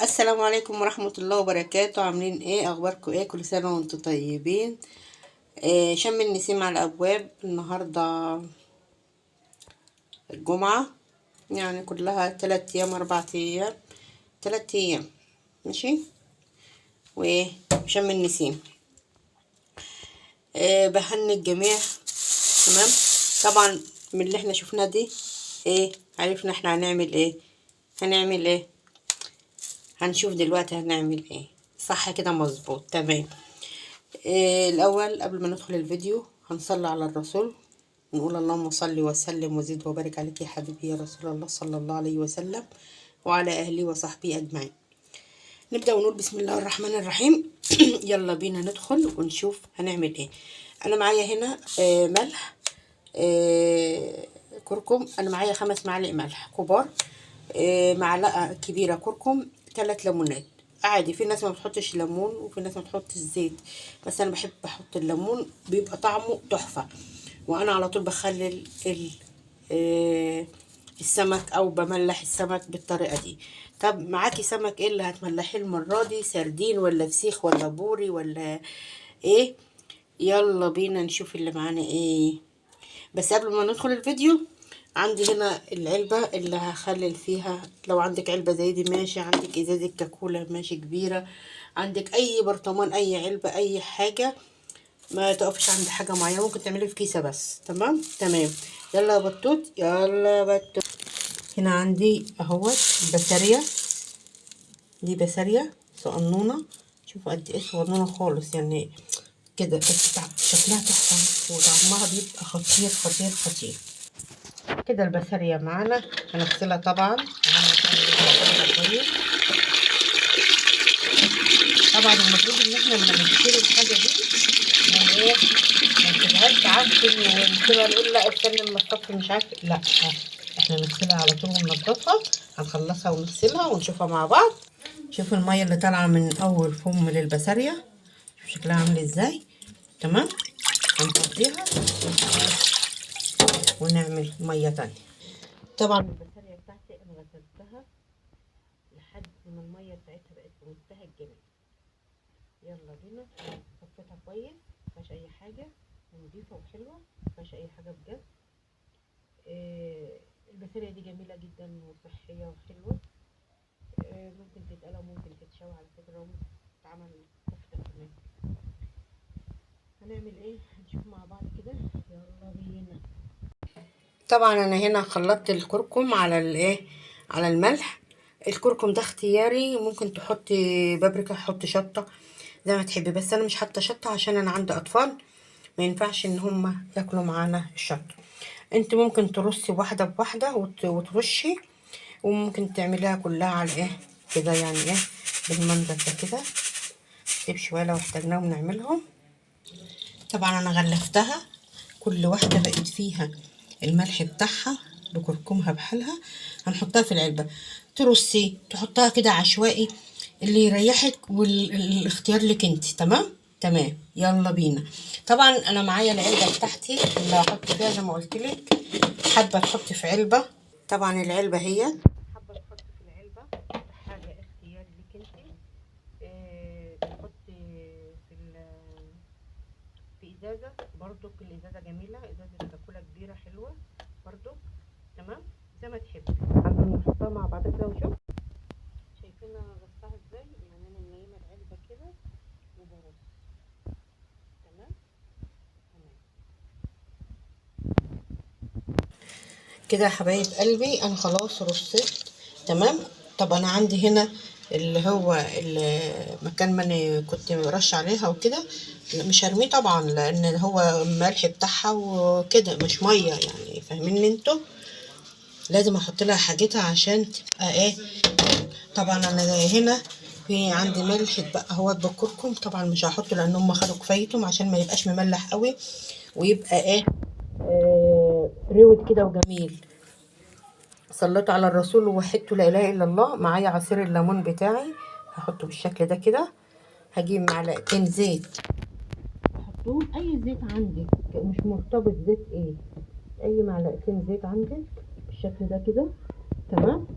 السلام عليكم ورحمة الله وبركاته. عاملين ايه؟ اخباركم ايه؟ كل سنة وانتم طيبين. إيه شم النسيم على الابواب النهاردة الجمعة، يعني كلها 3 ايام 4 ايام 3 ايام ماشي. وايه شم النسيم، إيه بهني الجميع. تمام. طبعا من اللي احنا شفناه دي ايه عرفنا احنا هنعمل ايه، هنعمل ايه، هنشوف دلوقتي هنعمل ايه. صح كده، مظبوط، تمام. إيه الاول قبل ما ندخل الفيديو هنصلي على الرسول، نقول اللهم صل وسلم وزد وبارك عليك يا حبيبي يا رسول الله صلى الله عليه وسلم وعلى اهله وصحبه اجمعين. نبدا ونقول بسم الله الرحمن الرحيم. يلا بينا ندخل ونشوف هنعمل ايه. انا معايا هنا ملح، كركم. انا معايا 5 معالق ملح كبار، معلقه كبيرة كركم، 3 ليمونات. عادي في ناس ما بتحطش ليمون وفي ناس ما بتحطش زيت، بس انا بحب احط الليمون، بيبقى طعمه تحفة. وانا على طول بخلل السمك او بملح السمك بالطريقة دي. طب معاكي سمك ايه اللي هتملحيه المرة دي؟ سردين ولا فسيخ ولا بوري ولا ايه؟ يلا بينا نشوف اللي معانا ايه. بس قبل ما ندخل الفيديو، عندي هنا العلبة اللي هخلل فيها. لو عندك علبة زي دي ماشي، عندك ازازة كاكولا ماشي كبيرة، عندك اي برطمان، اي علبة، اي حاجة، ما تقفش عند حاجة معينة، ممكن تعمليه في كيسة بس. تمام تمام. يلا يا بطوط، يلا يا بطوط. هنا عندي اهوت بسارية، دي بسارية صغنونة، شوفوا قد ايه صغنونة خالص يعني كده، بس شكلها تحفة وطعمها بيبقى خطير خطير خطير كده. البسارية معانا هنغسلها طبعا، هنغسلها كويس. طبعا المفروض ان احنا لما نشتري الحاجة دي يعني ايه، ما نسيبهاش تعفن ونسيبها نقول لا استنى لما تصفي مش عارف، لا احنا نغسلها على طول وننضفها. هنخلصها ونغسلها ونشوفها مع بعض. شوفوا المية اللي طالعة من اول فم للبسارية، شوف شكلها عامل ازاي. تمام، هنفضيها ونعمل مية تانية. طبعا البسارية بتاعتي انا غسلتها لحد ما المية بتاعتها بقت في منتهى الجمال. يلا بينا، صفيتها كويس، مفيهاش اي حاجة، ونضيفة وحلوة، مفيهاش اي حاجة بجد. البسارية دي جميلة جدا وصحية وحلوة، ممكن تتقلى وممكن تتشوى على فكرة، وممكن تتعمل كفتة كمان. هنعمل ايه هنشوف مع بعض كده، يلا بينا. طبعا انا هنا خلطت الكركم على الايه، على الملح. الكركم ده اختياري، ممكن تحطي بابريكا، تحطي شطة زي ما تحبي، بس انا مش حاطه شطة عشان انا عندي اطفال ما ينفعش ان هم ياكلوا معانا الشطة. انت ممكن ترصي واحدة بواحدة وترشي، وممكن تعمليها كلها على ايه كده، يعني ايه بالمنظر ده كده. سيب شوية لو احتاجناهم نعملهم. طبعا انا غلفتها، كل واحدة بقت فيها الملح بتاعها بكركمها بحالها. هنحطها في العلبة، ترصي تحطها كده عشوائي اللي يريحك والاختيار لك انت. تمام تمام، يلا بينا. طبعا انا معايا العلبة بتاعتي اللي هحط فيها زي ما قلت لك، حابة تحطي في علبة، طبعا العلبة هي حابة تحطي في العلبة، حاجة اختياري لك انت. تحطي في ازازة برضو، الازازه جميلة، ازازة كاكولا كبيرة حلوة برضو. تمام زي ما تحبي. هنحطها مع بعض كده ونشوف. شايفين انا رصها ازاي؟ يعني انا منيمه العلبة كده وبرص. تمام تمام كده يا حبايب قلبي، انا خلاص رصيت. تمام. طب انا عندي هنا اللي هو المكان ما انا كنت رش عليها وكده، مش هرميه طبعا لان هو الملح بتاعها وكده مش مية، يعني فاهمين انتوا؟ لازم احط لها حاجتها عشان تبقى ايه. طبعا انا هنا في عندي ملح اتبقى اهوت بالكركم، طبعا مش هحطه لان هم خدوا كفايتهم عشان ما يبقاش مملح قوي ويبقى ايه، رود كده وجميل. صليت على الرسول ووحدت لا اله الا الله. معايا عصير الليمون بتاعي هحطه بالشكل ده كده. هجيب معلقتين زيت، حطوهم اي زيت عندك، مش مرتبط زيت ايه، اي معلقتين زيت عندك بالشكل ده كده. تمام.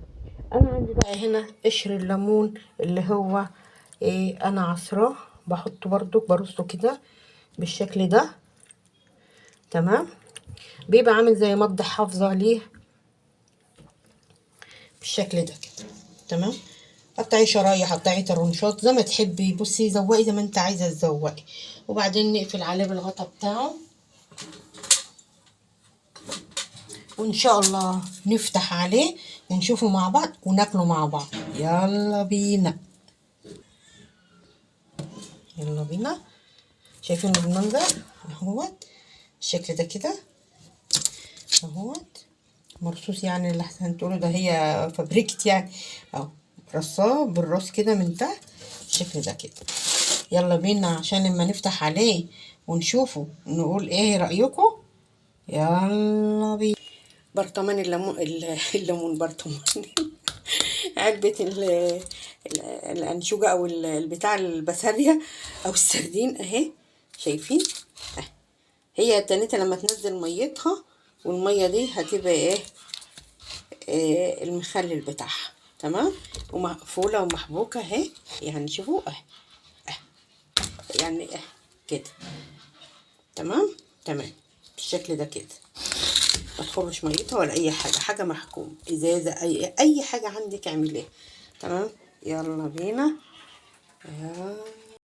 انا عندي بقى هنا قشر الليمون اللي هو ايه، انا عصراه، بحطه برضو، برصه كده بالشكل ده. تمام، بيبقى عامل زي مض حافظه ليه بالشكل ده كده. تمام، قطعي شرايح، قطعي طرنشات زي ما تحبي، بصي زوقي زي ما انت عايزه تزوقي. وبعدين نقفل عليه بالغطا بتاعه، وان شاء الله نفتح عليه ونشوفه مع بعض وناكله مع بعض. يلا بينا، يلا بينا. شايفين المنظر اهوت الشكل ده كده اهوت، مرصوص يعني، اللي احسن تقولوا ده هي فابريكت يعني، اهو رصاه بالراس كده من تحت الشكل ده كده. يلا بينا عشان لما نفتح عليه ونشوفه نقول ايه رأيكم. يلا بينا. برطمان الليمون، الليمون برطمان علبة الأنشوجة أو البتاع البسارية أو السردين أهي، شايفين أهي. هي التانية لما تنزل ميتها، والمية دي هتبقى إيه، المخلل بتاعها. تمام، ومقفولة ومحبوكة أهي، يعني شوفوا أهي، أهي يعني أهي كده. تمام تمام بالشكل ده كده، ما تخرش ميتها ولا اي حاجة، حاجة محكوم، ازازة، اي حاجة عندك اعمليها. تمام، يلا بينا. يلا.